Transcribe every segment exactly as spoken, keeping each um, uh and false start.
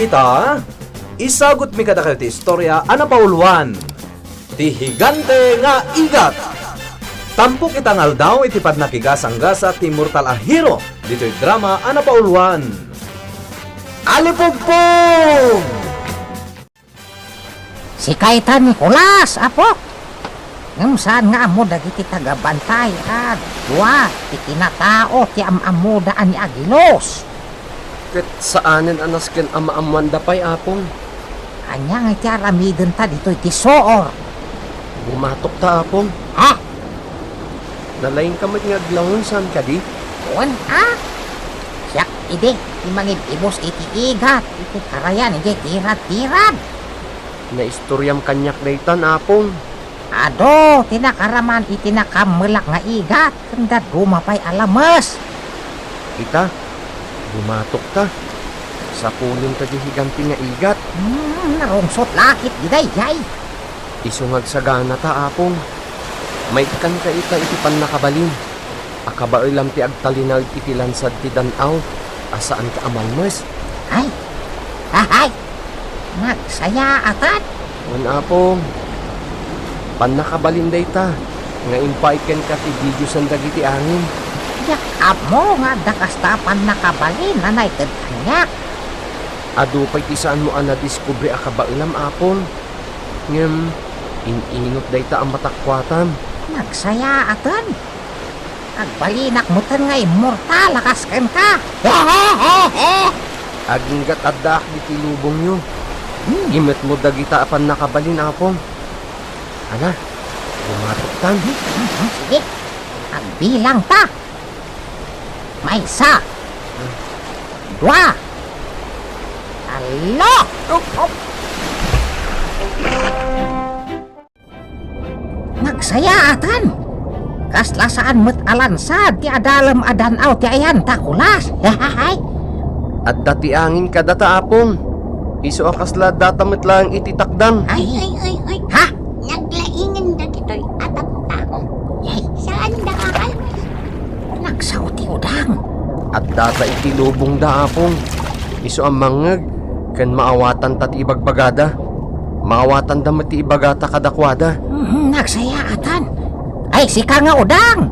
Ita, isagutmi kadakayo ti istorya a napauluan ti Higante nga Igat. Tampok ita nga aldaw iti pannakigasa-gasa ti mortal a hero ditoy drama a napauluan, Alipugpog! Sika ita, Nicolas, apo. Ngem saan nga ammo dagiti tagabantay a dua ti kinatao ti am-ammoda a ni Agilos? Ket saanen a nasken a maammoanda pay, Apong. Ania nga iti aramidenta ditoy ti suor? Bumatokta, Apong. Ha? Nalaingka met nga aglawen, saan kadi? Wen, a? Siak idi ti mangib-ibus iti igat iti karayan idiay tirad-tirad. Naistoriam kaniak daytan, Apong. Adu ti nakaraman iti nakaammelak nga igat ken dadduma pay a lames. Ita, bumatokta. Sapulenta ti higante nga igat. Hmm, narungsot la ketdi daydiay. Isu nga agsaganata, Apong. Maikkanka ita iti pannakabalin. A kabaelam ti agtalinaed iti lansad ti dan-aw a saanka a malmes. Ay! Ahay! Nagsayaatan! Wen, Apong. Pannakabalin dayta nga impaay kenka ti didiosan dagiti angin. Diak ammo nga adda kasta a pannakabalin a naited kaniak. Adu pay ti saanmo a nadiskubre a kabaelam, Apong. Ngem, in-inut dayta a matakuatam. Nagsayaaten. Agbalinak meten nga immortal a kas kenka. Aginggat addaak ditoy lubongyo. Hmm. Imetmo dagita a pannakabalin, Apong. Ala, bumatoktan. Hmm, hmm, sige. Agbilangta. Maysa. Dua. Tallo. Nagsayaatan. Kasla saan met a lansad ti adalem a dan-aw ti ayan ta kulas. Hahahay. Adda ti angin kadata, Apong. Isu a kasla addata met laeng iti takdang. Ay, ay, ay, ay. Ha? Naglaingen dagitoy a tattao. Yay. Saanda a kalmas. Nagsao ti udang. Addata iti lubongda, Apong. Isu a mangngeg ken maawatanta ti ibagbagada. Maawatanda met ti ibagata kadakuada. Mhm, nagsayaatan. Ay, sika nga udang!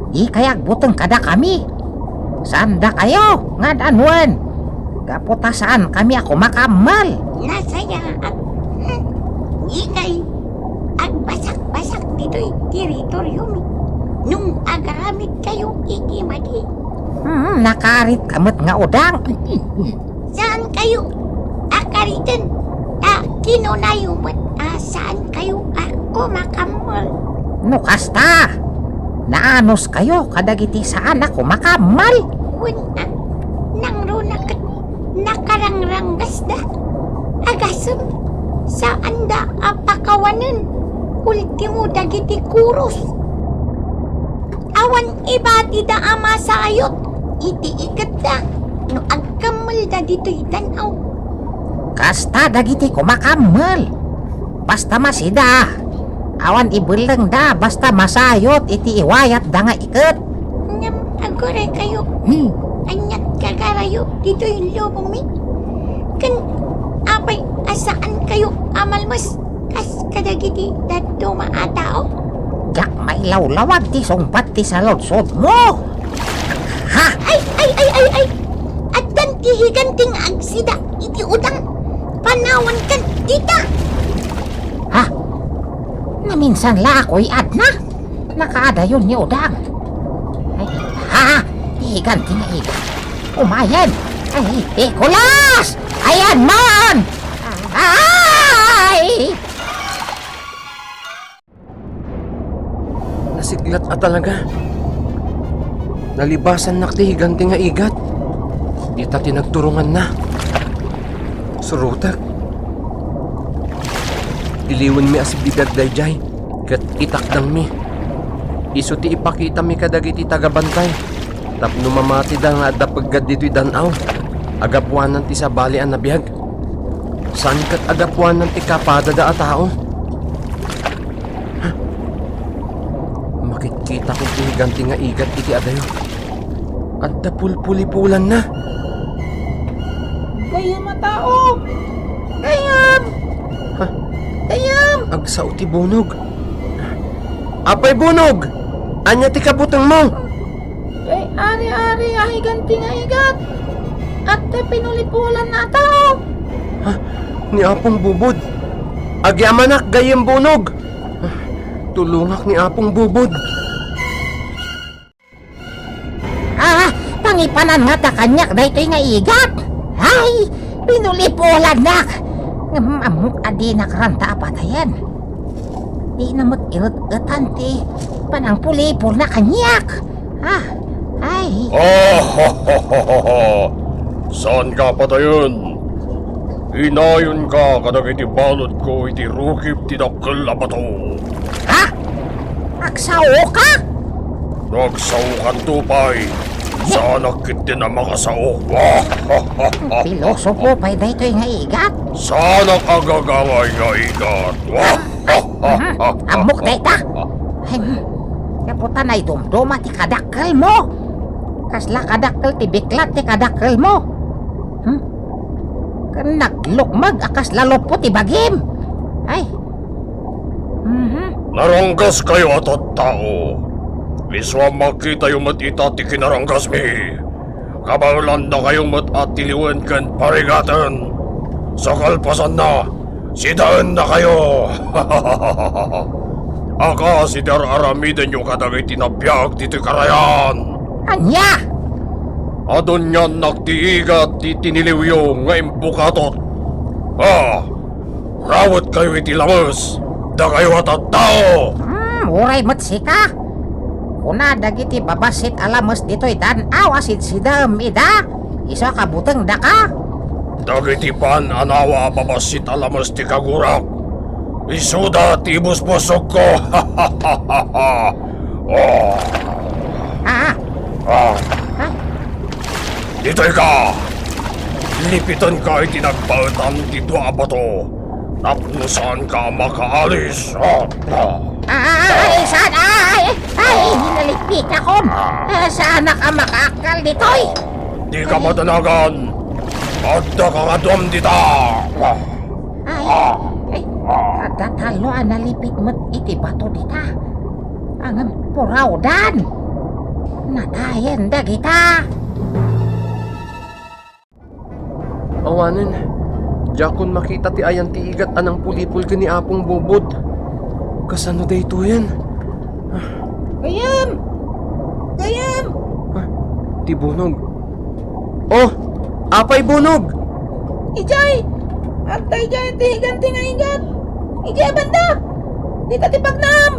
Dikay agbuteng kadakami. Saandakayo nga ad-anuen gapu ta saankami a kumakaammal. Nasayaat. Dikay agbasak-basak ditoy teritoriomi. Nung agaramidkayo iti madi. Hmm, nakaritka met nga udang. Saankayo a kariten, ta kinunayo met a saankayo a kumakaammal. No kasta, naanuskayo kadagiti saan a kumakaammal. Wen a, nangruna ket nakarangranggasda. Agasem, saanda a pakawanen. Ultimo dagiti kurus. Awan ibatida a masayot iti iketda no agkammelda ditoy dan-aw. Kasta dagiti kumakammel. Basta masida, awan ibellengda basta masayot iti iwayatda nga iket. Ngem aguraykayo, hmm, aniat gagarayo ditoy lubongmi? Ken apay a saankayo a malmes? Kas kadagiti dadduma a tao? Diak mailawlawag ti sungbat ti saludsodmo. Ha? Ay, ay, ay, ay, ay! Addan ti higante nga agsida iti udang. Panawankan dita! Ha? Naminsan la a kuy-adna? Nakaadayon ni udang. Ay, ha? Ti higante nga igat. Umayen! Ay, Nicolas! Ayan man! Ay! Nasiglat a talaga. Nalibasannak ti higante nga igat. Dita ti nagturonganna. Surotek. Diliwenmi a sibibiag daydiay, ket itakdangmi. Isu ti ipakitami kadagiti tagabantay tapno mamatida nga adda peggad ditoy dan-aw a gapuanan ti sabali a nabiag. Saan ket a gapuanan ti kapadada a tao. Makitkitak ti higante nga igat iti adayo. Adda pulpulipulanna. Gayyem a tao! Gayyem! Ha? Gayyem! Agsao ti bunog. Apay bunog! Ania ti kabutengmo? Kay ari-ari a higanti nga igat. Adda pinulipulanna a tao. Ha? Ni Apong Bubod? Agyamanak gayyem bunog. Tulongak ni Apong Bubod. Ah, pangipanan ngata kaniak daytoy nga igat. Ay, pinulipulannak. Ngem ammok a dinak ranta a patayen. Dina met iret-etan ti panangpulipulna kaniak. Ah, ay. Saanka patayen. Inayonka kadagiti baludko iti rukib ti dakkel a bato. Ha? Agsaoka? No agsaokanto pay, saanak ketdin a makasao. Pilosopo pay daytoy nga igat. Saanak agagaway nga igat. Mhm. Ammok dayta. Ay, kaputan ay dumduma ti kadakkelmo. Kasla kadakkel ti biklat ti kadakkelmo. Hmm? Ken naglukmeg a kasla luppo ti bagim. Ay. Mhm. Naranggaskayo a tattao. Isu a makitayo met ita ti kinaranggasmi. Kabaelannakayo met a tiliwen ken parigaten. Sa kalpasanna, sidaennakayo. A kas iti ar-aramidenyo kadagiti nabiag ditoy karayan. Ania? Adun nga annak ti igat ti tiniliwyo nga impukatot. Ah, rawetkayo iti lames, dakayo a tattao! Hmm, uray met sika. Kuna dagiti babassit a lames ditoy dan-aw a sidsidem ida, isu a kabutengdaka. Dagiti paan a nawa a babassit a lames ti kagurak, isuda ti ibusbusogko. Oh. Ah. Ah. Ah. Ditoyka! Lipitenka iti nagbaetan ti dua a bato tapno saanka a makaalis. Ah, ah. Ah, ay, saan? Ay, ay, nalipit akon. Ah, saanak a makaakal ditoy? Dika madanagan. Adda kakaduam dita. Ay, ay, adda tallo a nalipit met iti bato dita. Ngem purawdan. Natayen dagita. Awanen, diakon makita ti ayan ti igat a nangpulipol ken ni Apong Bubod. Kasano daytoyen? Gayyem! Gayyem! Ah, ti bunog. Oh, apay bunog? Idiay! Adda idiay ti higanti nga igat! Idiay banda! Dita ti pagnam!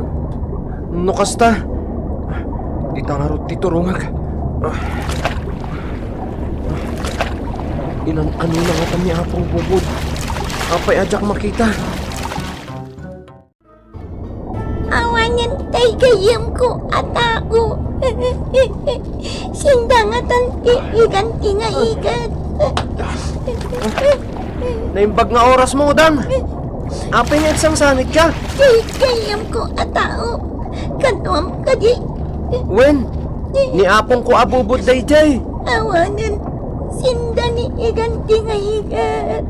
No kasta, dita ngarud ti turongak. Inan-ano na ngata ni Apong Bubod. Apay a diak makita? Awanen tay gayyemko a tao. Sinda ngatan ti higanti nga igat. Naimbag nga orasmo, Udang. Apay nga agsangsangit ka? Ti gayyemko a tao. Kaduam kadi. Wen, ni apongko a Bubod daydiay. Awanen, sinda ni higanti nga igat.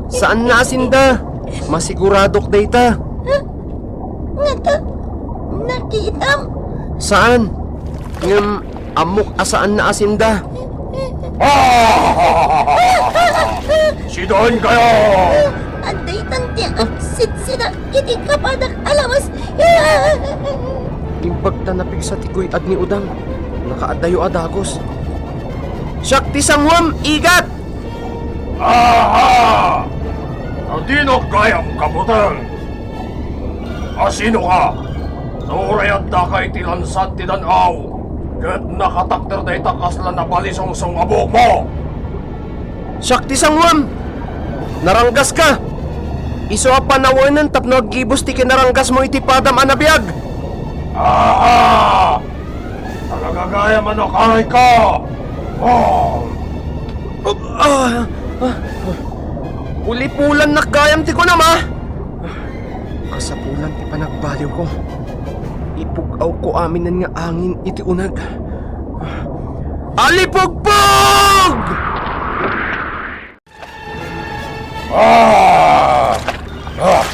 Saanna a sinda. Masiguradok dayta. Ha? Ngata, nakitam? Saan? Ngem ammok a saanna a sinda. Sidaenkayo! Adda itan ti agsidsida iti kapadak a lawas. Imbag ta napigsa ti guy-ad ni Udang. Nakaadayo a dagus. Siak ti sanguem, igat! Aha! Adinok gayam kabuteng! Asinoka? No uray addaka iti lansad ti dan-aw, ket nakatakder dayta kasla nabalisungsong a buokmo! Siak ti sanguem! Naranggaska! Isu a panawenen tapno aggibus ti kinaranggasmo iti padam a nabiag! Aha! Nagagagayam a nakayka! Oh! Ah, ah, ah. Pulipulannak gayam ti kunam, a! Kasapulan ti panagbaliwko. Ipug-awko aminen nga angin iti uneg. Alipugpug! Ah! Ah!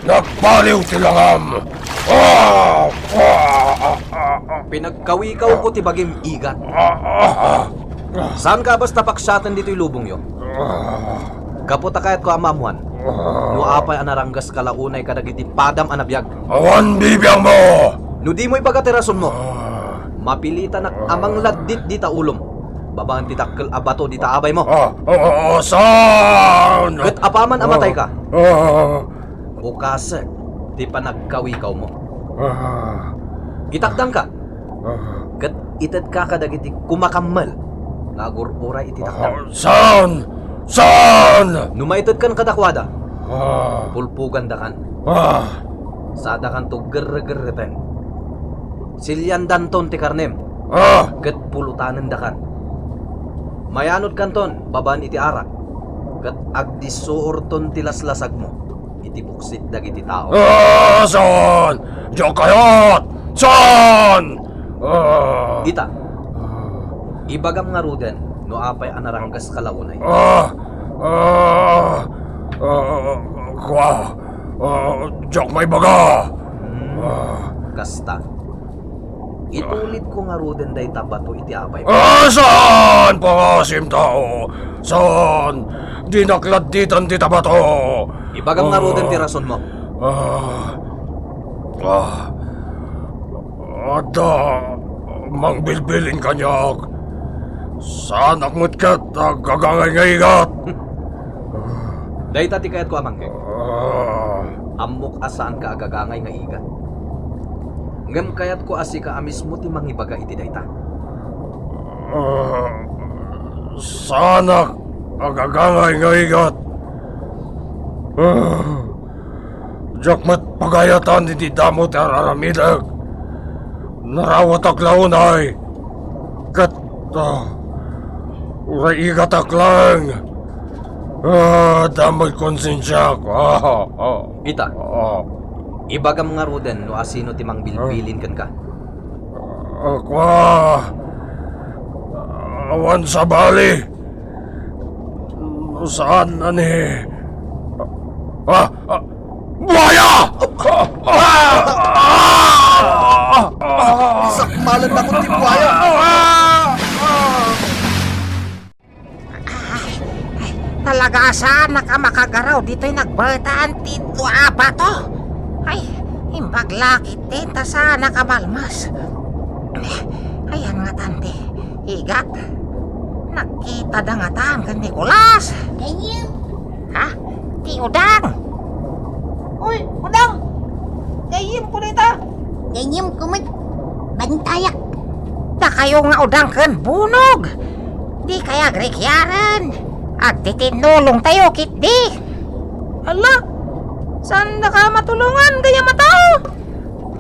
Nagbaliw ti langam! Ah! Ah! Ah! Ah! Ah! Pinagkawikawko ti bagim, igat. Ah! Ah! Ah! Saanka a basta paksiaten ditoy lubongyo. Ah! Gapu ta kayatko a maammoan no apay a naranggaska la unay kadagiti padam a nabiag. Awan bibiangmo! No dimo ibaga ti rasonmo, ah, mapilitanak a mangladdit dita ulom babaen ti dakkel a bato dita abaymo. Ah, ah, ah, saan? Ket apaman a matayka, ah, ah, bukasek ti panagkawikawmo. Ah. Itakdangka, ah, ket itedka kadagiti kumakammel nga agur-uray iti takdang. Ah, saan? Saan? No maitedkan kadakuada, ah, pulpogandakan. Ah. Sadakanto gerregerreten. Siliandanton ti karnem, ah, ket pulotanendakan. Mayanodkanton babaen iti arak, ket agdissuorton ti laslasagmo iti buksit dagiti tao. Ah, saan? Diak kayat! Saan? Ah. Ita, ah, ibagam ngaruden no apay a naranggaska la unay. Ah, ah, ah, kua, ah, diak maibaga. Hmm, ah, kasta. Itulidko ngaruden dayta bato iti abaymo. Ah, saan, pangasim tao? Saan? Dinak ladditan dita bato. Ibagam ngaruden ti rasonmo. Ah. Ah. Adda mangbilbilin kaniak. Saanak met ket agagangay nga igat. Dayta ti kayatko a mangngeg. Ah. Ammok a saanka agagangay nga igat. Ngem kayatko a sika a mismo ti mangibaga iti dayta. Ah, saanak agagangay nga igat. Ah, diak met pagayatan iti damo ti ar-aramidek. Narawatak la unay. Ket, ah, uray igatak laeng. Ah, damag konsensiak. Ah, ah. Ita, ah, ibagam ngaruden no asino ti mangbilbilin kenka. Ah, kua, awan sabali. No saan a ni, ah, ah, buaya! Ah! Ah! Ah! Sakmalan na ti buaya! Ay, ay, talaga a saanak a makagaraw ditoy nagbetaan ti dua a bato. Ay, imbag la ketdi ta saanak a malmas. Ayan ngatan ti igat. Nagkitada ngatan ken Nicolas. Gayyem. Ha? Ti udang. Uy, udang! Gayyem ko dita. Gayyem ko met. Bantayak. Dakayo nga udang ken bunog. Dikay agrikiaren. Agtitinnulongtayo ketdi. Ala, saandaka matulongan, gayam a tao?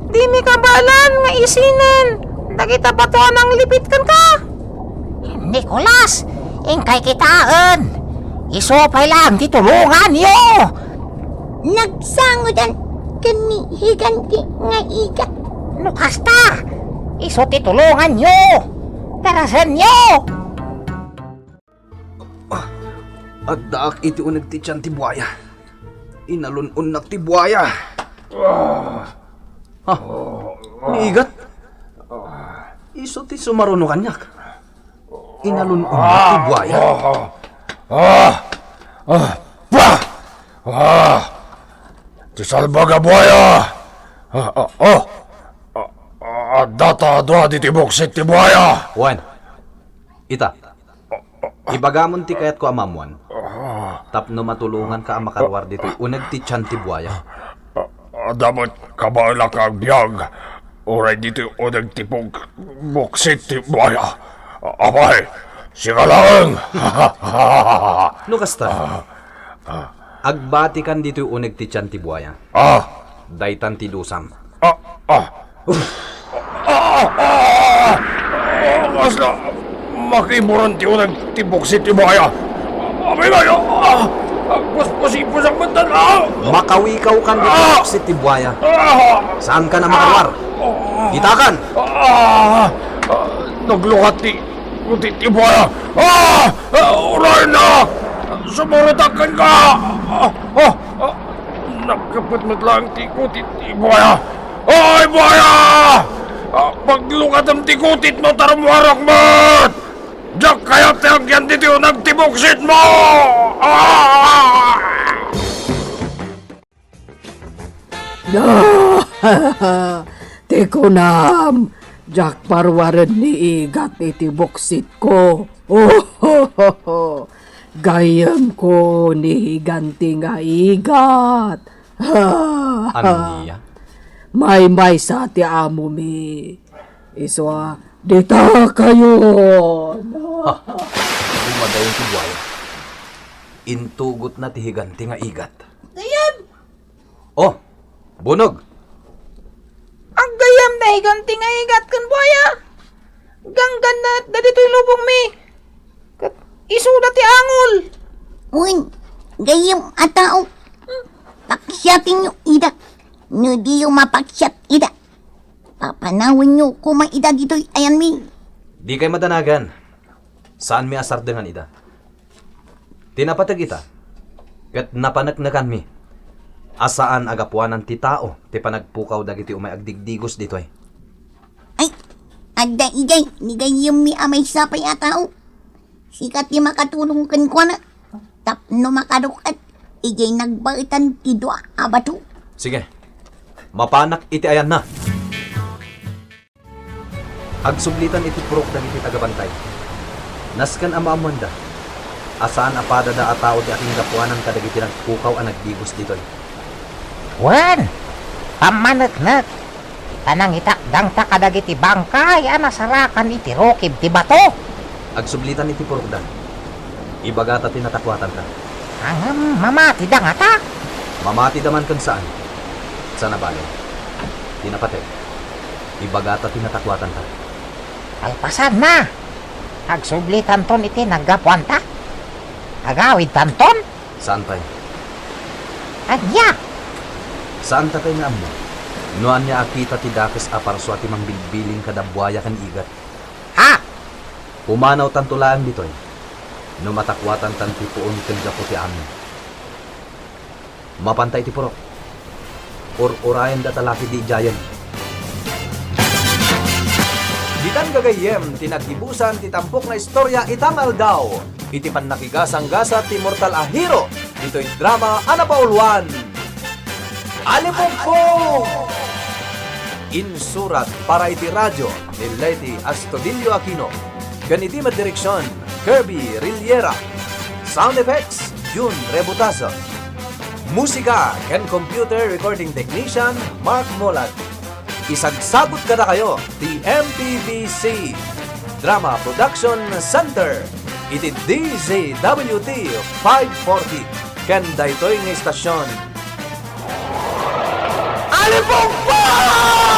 Dimi kabaelan nga isinen dagita bato a nanglipit kenka. Nicolas, inkay kitaen. Isu pay laeng ti tulonganyo. Nagsangodan ken ni Higante nga igat. No kasta, isu ti tulonganyo. Darasenyo. Ah, addaak iti uneg ti tian ti buaya. Inalun-onnak ti buaya. Ah. Ha? Ni igat? Isu ti sumaruno kaniak. Inalun-onnak ti buaya. Ah! Ah! Ah! Bah! Ah! Ti salbag a buaya! Ah, ah, oh! Ah, ah, adda ta dua diti buksit ti buaya! Wen, ita, ibagamon ti kayatko a maammoan tapno matulonganka a makaruar ditoy uneg ti tian ti buaya. Ah, adda met kabaelak nga agbiag uray ditoy uneg ti buk-, buksit ti buaya. Apay, sika laeng! No kasta, agbatikan ditoy uneg ti tian ti buaya. Ah! Daytan ti dusam. Ah! Ah! Ah! Ah! Ah! Kasla makiburan ti uneg ti buksit ti buaya. Apay, ah! Agpuspusipusak met tan, ah! Makawikawkan ditoy buksit ti buaya. Ah! Saankan a makaruar. Ah! Kitakan! Ah! Ah! Naglukat ti, ti, ti buaya. Ah! Ah! Uray na! Sumurotak kenka! Ah, ah, ah, nagkapet met laeng ti kutit ti buaya. Ay, buaya! Ah, paglukatem ti kutitmo ta rummuarak met! Diak kayat ti agyan ditoy uneg ti buksitmo! Ah! Ti kunam, diak paruaren ni Igat iti buksitko. Gayyemko ni Higanti nga Igat. Ania? Maymaysa ti amomi. Isu a, dita kayon. Ha, dumadayon ti buaya. Intugotna ti Higanti nga Igat. Gayyem! Oh, bunog! Aggayyem da Higanti nga Igat ken buaya. Gangganna ditoy lubongmi. Ket isuda ti angol. Wen, gayyem a tao. Paksiatenyo ida. No diyo mapaksiat ida, papanawenyo koma ida ditoy ayanmi. Dikay madanagan. Saanmi a sardengan ida. Ti napateg ita, ket napaneknekanmi a saan a gapuanan ti tao ti panagpukaw dagiti umay agdigdigos ditoy. Ay, adda idiay ni gayyemmi a maysa pay a tao. Sika ti makatulong kenkuana tapno makaduk-at idiay nagbaetan ti dua a bato. Sige, mapanak iti ayanna. Agsublitan iti purok dagiti tagabantay. Nasken a maammoanda a saan a padada a tao ti akinggapuanan kadagiti nagpukaw a nagdigos ditoy. Wen, pammaneknek, ta nangitakdangta kadagiti bangkay a nasarakan iti rukib ti bato. Agsublitan iti purokda. Ibagata ti natakuatanta. Ngem mamatida ngata? Mamatida man ken saan. Saan a bale. Ti napateg. Ibagata ti natakuatanta. Kalpasanna, agsublitanton iti naggapuanta? Agawidtanton? Saan pay. Ania? Saanta pay nga ammo no ania a kita ti dakes a parsua ti mangbilbiling kada buaya ken igat. Ha? Pumanawtanto laeng ditoy no matakuatantan ti puon ken gapu ti amin. Mapanta iti purok. Ur-urayenda ta lakidi idiayen. Ditan gagayyem ti naggibusan ti tampok nga istorya ita nga aldaw iti pannakigasanggasat ti mortal a hero ditoy drama a napauluan, Alipugpog! Insurat para iti radio ni Leti Astudillo Aquino ken iti met direksion, Kirby Riliera. Sound effects, Jun Rebutazo. Musika ken computer recording technician, Mark Molat. Isagsagut kadakayo ti M P B C Drama Production Center iti D Z W T five forty ken daytoy nga istasyon. Alipugpog!